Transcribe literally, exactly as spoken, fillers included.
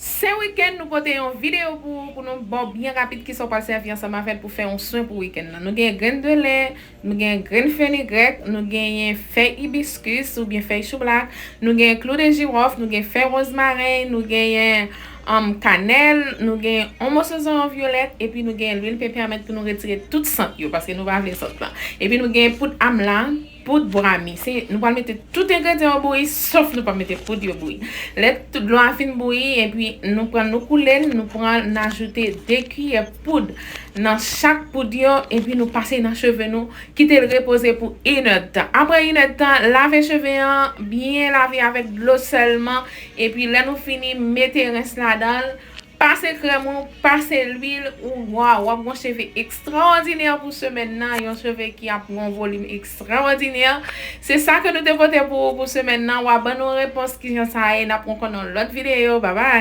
Se wikenn, nou pote yon videyo pou ou, pou nou ba w byen rapid kisa w pral sèvi ansanm avè l pou fè yon swen pou wikenn nan. Nou gen grenn de lè, nou gen grenn fenigrèk, nou genyen fèy ibiskis oubyen fèy choublak, nou gen klou de jiwòf, nou gen fèy wozmaren, nou genyen um, kanèl, nou gen yon moso zonyon vyolèt, epi nou gen lwil pepèmèt pou nou retire tout sant yo, paske nou pa vle sant lan. Epi nou gen poud amla, poud bwa mi. Se, nou pral mete tout engredyan yo bouyi, sof nou pa mete poud yo bouyi. Lè tout dlo a fin bouyi, epi nou pran, nou koule l, nou pran, n ajoute de kiyè poud nan chak poud yo, epi nou pase nan cheve nou, kite l repoze pou inèdtan. Apre inèdtan, lave cheve an, byen lave avèk dlo sèlman, epi lè nou fini, mete rens ladan l, pase krèm ou, pase lwil ou, waw, w ap gen cheve ekstraòdinè pou semèn nan, yon cheve ki ap gen yon volim ekstraòdinè. Se sa ke nou te pote pou ou pou semèn nan. W a ban nou repons kijan sa ye, n ap rankont nan lòt videyo. Babay!